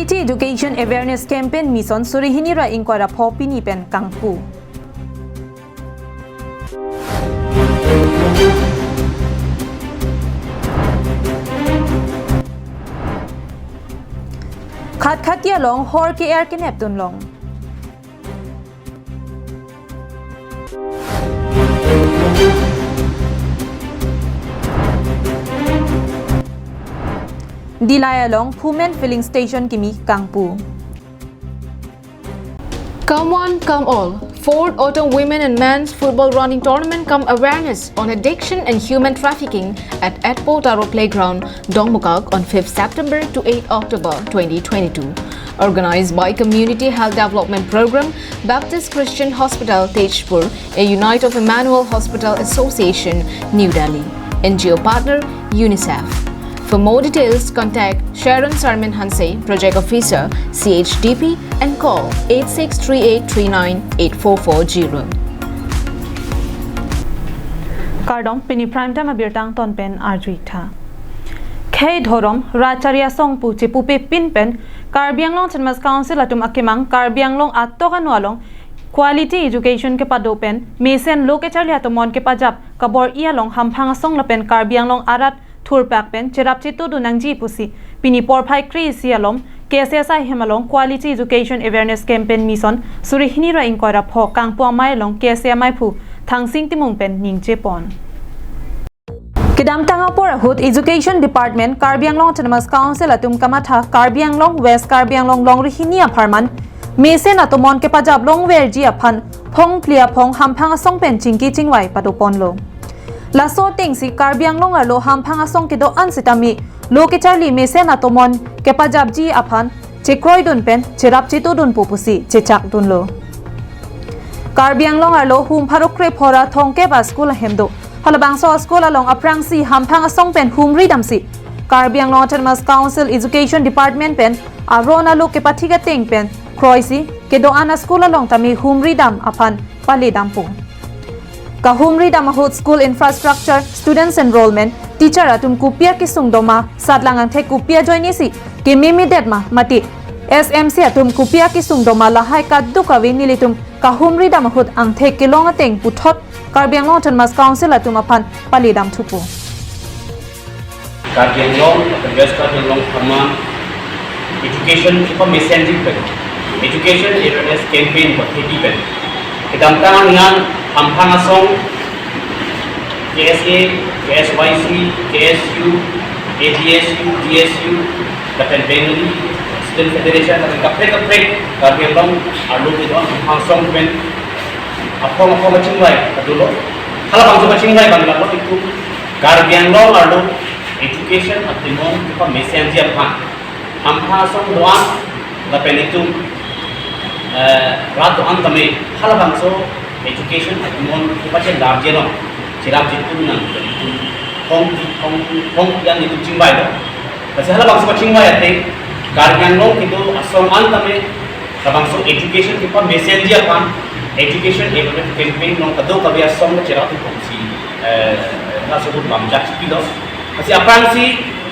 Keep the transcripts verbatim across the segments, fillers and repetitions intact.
Quality Education Awareness Campaign Mission suri hini ra ingkoi ra pho pini pen kangpu. Khatkhati along hor ke-er kenep dunlong. Dillai along Phumen Filling Station kimi kangpu. Come one, come all. Fourth Autumn Women and Men's Football Running Tournament cum Awareness on Addiction and Human Trafficking at Etpo Taro Playground, Dongmukak on fifth September to eighth October twenty twenty-two. Organized by Community Health Development Program, Baptist Christian Hospital, Tezpur, a unit of Emmanuel Hospital Association, New Delhi. N G O partner, UNICEF. For more details, contact Sharon Sarmin Hanse, Project Officer, C H D P, and call eight six three eight three nine eight four four zero. Kardom, pini Prime Time abirta ton pen arju-ik tha. Khei dhorom, rachari asong pu chepupepin pen, Karbi Anglong Autonomous Council atum akemang, Karbi Anglong atok anu along, quality education kepado pen, mesen lo kecharli atomon kepajap, kabor-i along hamphang asong lapen Karbi Anglong arat thurpak pen, cherap chetudun nangji pusi, pini porphai kre-isi along, K S A ahem along Quality Education Awareness Campaign Mission, suri hini ra ingkoi ra pho kangpu amei along K S A ameiphu Thangsing Timung pen ningje pon. Kedamtang apor ahut Education Department Karbi Anglong Autonomous Council atum kamatha Karbi Anglong West Karbi Anglong longri hini apharman mesen atomon kepajap longverji aphan phong phli aphong hamphang asong pen chingki chingvai pado ponlo. Laso atengsi Karbi Anglong arlo hamphang asong kedo-an sitame lo kecharli mesen atomon kepajapji aphan chekroidun pen cherap chetudunpo pusi chechakdunlo. Karbi Anglong arlo hum pharo kre pho ra thomkep a-school ahem do. Halabangso a-school along aphrangsi hamphang asong pen humri damsi Karbi Anglong Autonomous Council Education Department pen aron alo kepathik ateng pen kroisi kedo-an a-school along tame humri dam aphan pale dampo. Kahumri dam ahut school infrastructure, students enrollment, teacher atum kopi akesung doma, satlang angthek kopi ajoinesi kememe det ma mate S M C atum kopi akesung doma lahai kadokave nelitum kahumri dam ahut angthek kelong ateng puthot Karbi Anglong Autonomous Council atum aphan pale dam thupo. Karbi Anglong, West Karbi Anglong apharman education kepamesenji pen, education awareness campaign pathekji pen. Kedamtang angan hamphang asong K S A, K S Y C, K S U, A B S U, D S U, lapen Bengali Student Federation, lapen kaprek kaprek Karbi Anglong arlo kedo-an hamphang asong pen aphong aphong kachingvai kadolo. Halabangso kachingvai abang lapu itum Karbi Anglong arlo education atomon kepamesenji aphan, hamphang asong do-an lapen itum, eh, rat do-an tame halabangso education atomon kepachelarji along cherap chetudun nang, itum phong, phong, phong yang itum chingvailo. Lasi halabangso kachingvai ateng Karbi Anglong kedo asong an tame labangso education kepamesenji aphan education awareness campaign along kadokave asong cherap thupo pusi, eh, laso ahut lamjak chipilo. Lasi aphrangsi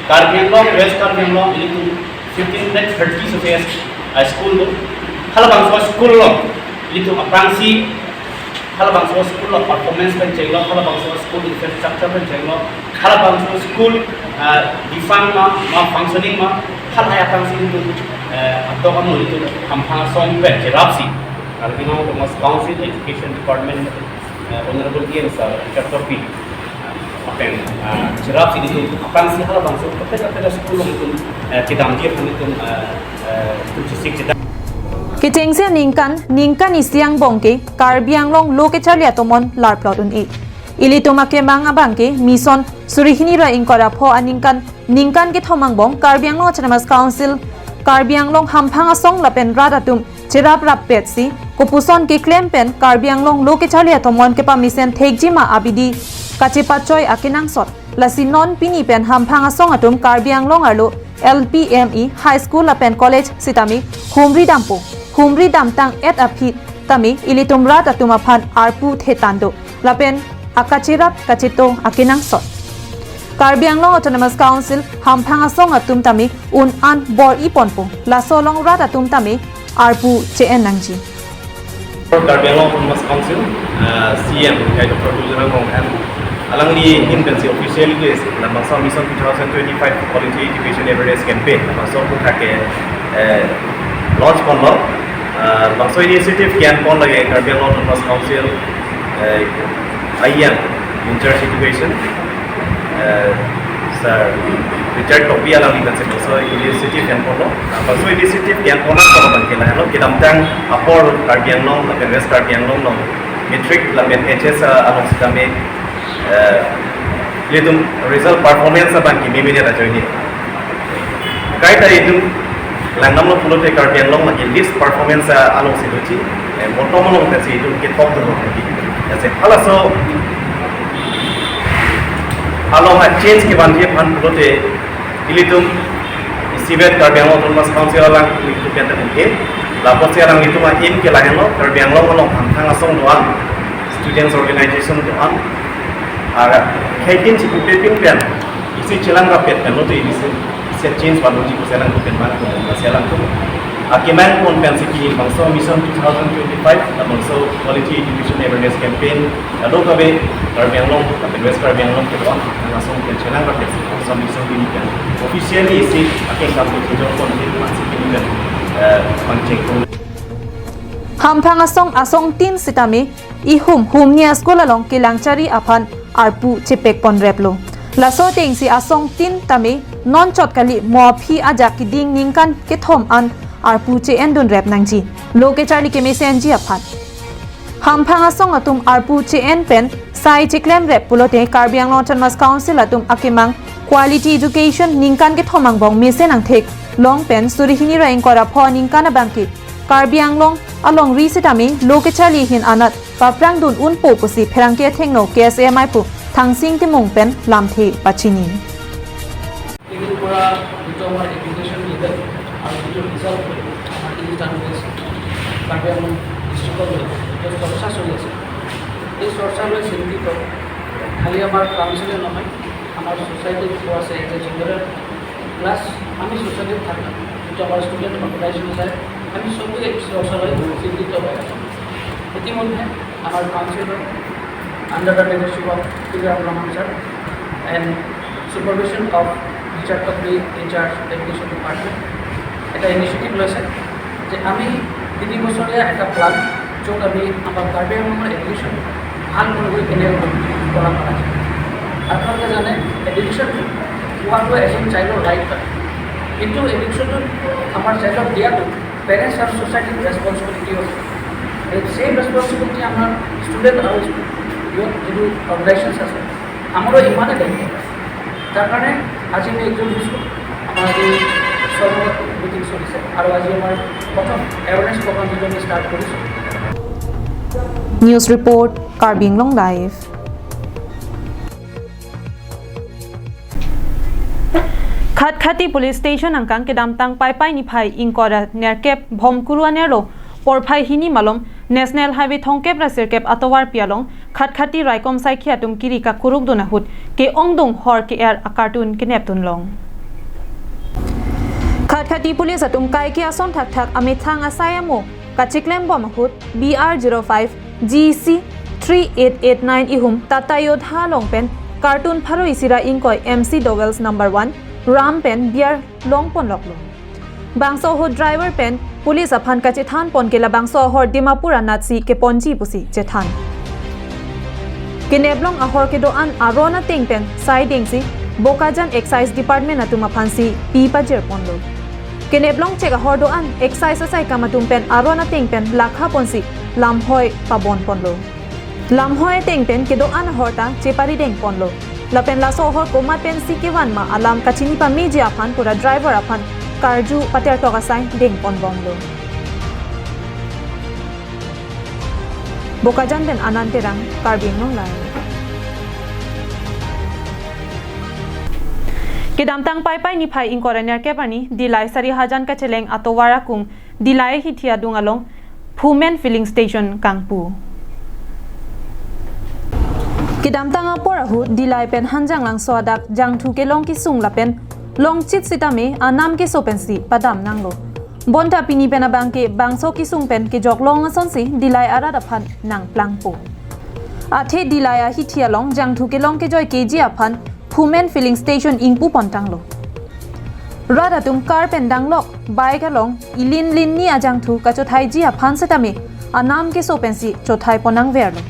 Karbi Anglong, West Karbi Anglong, ilitum fifteen lakh thirty so se, eh, school do. Halabangso school along ilitum aphrangsi halabangso school along performance pen chenglo, halabangso school infrastructure pen chenglo, halabangso school, ah, defang ma, ma functioning ma, halahai aphrangsi itum, eh, atok anu itum hamphang asong pen cherapsi Karbi Anglong Autonomous Council Education Department, eh, Honorable E M sir, Doctor P. Apen, ah, cherapsi itum aphrangsi halabangso kaprek kaprek school along itum, eh, kedamji aphan itum, eh, eh, itum chesik chedam. Kechengsi aningkan, ningkan isi angbong ke Karbi Anglong lo kecharli atomon larplot un-e. Ilitum akemang abang ke mission suri hini ra ingkoi ra pho aningkan, ningkan kethom angbong Karbi Anglong Autonomous Council Karbi Anglong hamphang asong lapen rat atum cherap rappetsi kopuson keklem pen Karbi Anglong lo kecharli atomon kepamesen thekji ma abidi kachepachoi akenangsot. Lasi non pini pen hamphang asong atum Karbi Anglong arlo L P, M E, high school lapen college sitame humri dampo. Humri damtang-et aphi tame ilitum rat atum aphan arpu thetan do. Lapen akacherap kacheto akenangsot. Karbi Anglong Autonomous Council hamphang asong atum tame un-an bor-i ponpo. Laso along rat atum tame arpu che-en nangji. Karbi Anglong Autonomous Council, uh, C E M, Doctor Tuliram Ronghang, alangli ahin pensi officially labangso Mission two thousand twenty-five Quality Education Awareness Campaign, labangso aphuthak ke, eh, launch ponlo. Ah, labangso initiative ke-en pon lake Karbi Anglong Autonomous Council, eh, I E M, in charge education, eh, Sir Richard Tokbi alangli pensi labangso initiative ke-en ponlo. Labangso initiative ke-en pon abang ke lahelo, kedamtang Upper Karbi Anglong lapen West Karbi Anglong along matric lapen H S along sitame, eh, ilitum result performance abang ke mimi ne ajoine. Kaita itum langdamlo pulote Karbi Anglong lake least performance alongsi doji, eh, bottom along pensi itum kethok dolo. Ase halaso along a-change kevanji aphan pulote ilitum isivet Karbi Anglong Autonomous Council alangtum pen ta aim, lapusi alanglitum a-aim ke lahenlo, Karbi Anglong along hamphang asong do-an, students organization do-an, akhei tin chipupe pin pen isi chelang rapet pen lote isi, isi change vanji pusi alangtum pen bang pen, lasi alangtum akemang pon pensi pini labangso Mission two thousand twenty-five, labangso Quality Education Awareness Campaign, kadokave Karbi Anglong lapen West Karbi Anglong kedo-an asong pen chelang rapet si labangso mission pini pen officially isi akengkam kejor pon pen pensi pini pen, eh, pangcheng pon. Hamphang asong asong tin sitame ihum humni a-school along kelang chari aphan arpu chepek ponreplo. Laso atengsi asong tin tame non chot kali, mo aphi ajak keding ningkan kethom an arpu che-endunrep nangji, lo kecharli kemesenji aphan. Hamphang asong atum arpu che-en pen sai cheklemrep pulote Karbi Anglong Autonomous Council atum akemang quality education ningkan kethom angbong mesen angthek long pen suri hini ra ingkoi ra pho ningkan abangke Karbi Anglong alongri sitame lo kecharli ahin anat paprangdun unpo pusi pherangke athengno K S A M I aphu Thangsing Timung pen lamthe pachini. এইকেইদিন পৰা যিটো আমাৰ education level আৰু যিটো ৰিজাল্ট আমাৰ ইষ্ট আৰু ৱেষ্ট কাৰ্বি আংলং ডিষ্ট্ৰিক্টক লৈ যিটো চৰ্চা চলি আছে, এই চৰ্চা লৈ চিন্তিত খালি আমাৰ কাউন্সিলে নহয়, আমাৰ ছ'চাইটিত যিটো আছে এজ এ জেনেৰেল, প্লাছ আমি ছ'চাইটিত থকা যিটো আমাৰ ষ্টুডেণ্ট অৰ্গেনাইজেশ্যন আছে, আমি চবেই এই চৰ্চা লৈ চিন্তিত হৈ আছোঁ। ইতিমধ্যে আমাৰ কাউন্সিলৰ under the leadership of Tuliram Ronghang sir and supervision of Richard Tokbi in charge education department, এটা ইনিচিয়েটিভ লৈছে যে আমি তিনি বছৰীয়া এটা প্লান, য'ত আমি আমাৰ কাৰ্বি আংলঙৰ এডুকেশ্যন ভাল কৰিবলৈ কেনেকৈ কৰা যায়। আপোনালোকে জানে, এডুকেশ্যন পোৱাটো এজন চাইল্ডৰ ৰাইট হয়, কিন্তু এডুকেশ্যনটো আমাৰ চাইল্ডক দিয়াটো পেৰেণ্টছ আৰু ছ'চাইটিৰ ৰেছপনচিবিলিটি হয়। আৰু ছেইম ৰেছপনচিবিলিটি আমাৰ ষ্টুডেণ্ট আৰু ইয়ুথ যিটো অৰ্গেনাইজেশ্যনছ আছে, আমাৰো ইমানে দায়িত্ব। তাৰ কাৰণে আজি আমি একজন হৈছোঁ, আমাৰ আজি ছয় নম্বৰ মিটিং চলিছে আৰু আজি আমাৰ প্ৰথম এৱেৰনেছ প্ৰগ্ৰাম যিটো আমি ষ্টাৰ্ট কৰিছোঁ। News report, Karbi Anglong Live. Khatkhati Police Station angkang kedamtang Paipai niphai ingkoi ra nerkep Bhomkuru anerlo porphai hini malom National Highway thomkep ra sirkep atovarpi along Khatkhati raikom saikhi atum kiri kakurukdun ahut ke-ongdung hor ke-er a-cartoon kenepdun long. Khatkhati Police atum kaike ason thakthak amethang asai amo kachiklem bom ahut B R zero five G C three eight eight nine ihum Tata Yodha along pen cartoon pharo isi ra ingkoi M C Dowell's number one Ram pen beer long ponloklo. Bangso ahut driver pen police aphan kachethan pon ke labangso ahor Dimapur anatsi keponji pusi chethan. Keneplong ahor kedo-an aron ateng pen saidengsi Bokajan Excise Department atum aphansi pi pajir ponlo. Keneplong chek ahor do-an excise asai kam atum pen aron ateng pen lakha ponsi lamhoi pabon ponlo. Lamhoi ateng pen kedo-an ahor ta cheparideng ponlo. Lapen laso ahor komat pensi kevan ma alam kachini pameji aphan pura driver aphan karju patertok asai deng pon bomlo. Bokajan pen Anand Terang, Karbi Anglong Live. Kedamtang Paipai niphai ingkoi ra nerkep arni Dillai Sarihajan kacheleng atovar akung Dillai hithi adung along Phumen Filling Station kangpu. Kedamtang apor ahut Dillai pen Hanjanglangso adak jangthu kelong kesung lapen longchit sitame anam keso pensi padam nanglo. Bonta pini pen abangke bangso kesung pen kejok long asonsi Dillai arat aphan nangplangpo. Athe Dillai ahithi along jangthu kelong kejoi keji aphan Phumen filling station ingpu pon tanglo. Rat atum car pen danglok bike along ilinlinni ajangthu kachothaiji aphan setame anam keso pensi chothai pon nangverlo.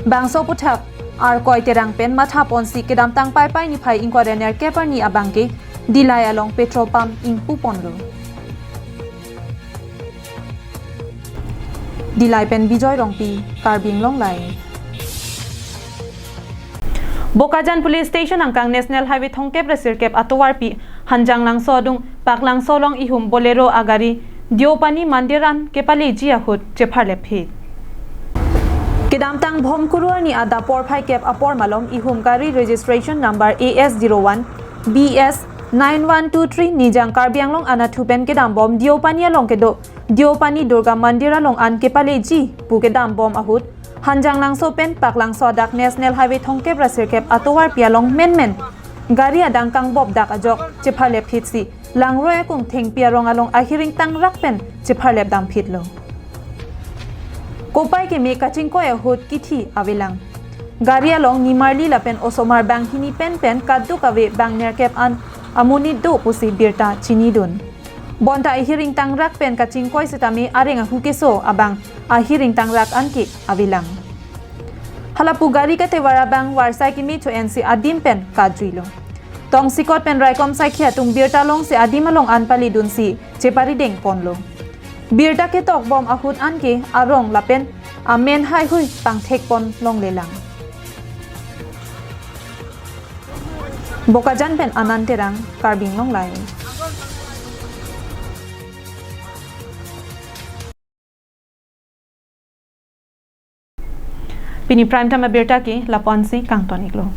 Bangso aphuthak Arkoi Terang pen matha ponsi kedamtang Paipai niphai ingkoi ra nerkep arni abangke Dillai along petrol pump ingpu ponlo. Dillai pen Bijoy Rongpi, Karbi Anglong Live. Bokajan Police Station angkang National Highway thomkep ra sirkep atovarpi Hanjanglangso adung Paklangso along ihum Bolero agari Deopani Mandir an kepaleji ahut chepharlepphit. Kedamtang Bhomkuru arni adap porphai kep apor malom ihum gari registration number A S zero one B S nine one two three Nijang Karbi Anglong anatthu pen kedambom Deopani along kedo Deopani Durga Mandir along an kepaleji pu kedambom ahut Hanjanglangso pen Paklangso adak National Highway thomkep ra sirkep atovarpi along menmen gari adang kangbop dak ajok chepharlepphitsi Langroi akung thengpi arong along ahiring tangrak pen chepharlep damphitlo. Kopai keme kachingkoi ahut kithi avelang. Gari along nimarli lapen osomar banghini penpen kaduk ave bang nerkep an amonit do pusi birta chinidun. Bonta ahiring tangrak pen kachingkoi setame areng ahu keso abang ahiring tangrak anke avelang. Halapu gari katevar abang varsai keme cho-ensi adim pen kajuilo. Tongsekot pen raikom saikhi atum birta longsi adim along an paledunsi cheparideng ponlo. Birta ketokbom ahut anke arong lapen amen haihui pangthek pon longlelang. Bokajan pen Anand Terang, Karbi Anglong Live. Pini prime time abirta ke lapu-ansi kangton-iklo.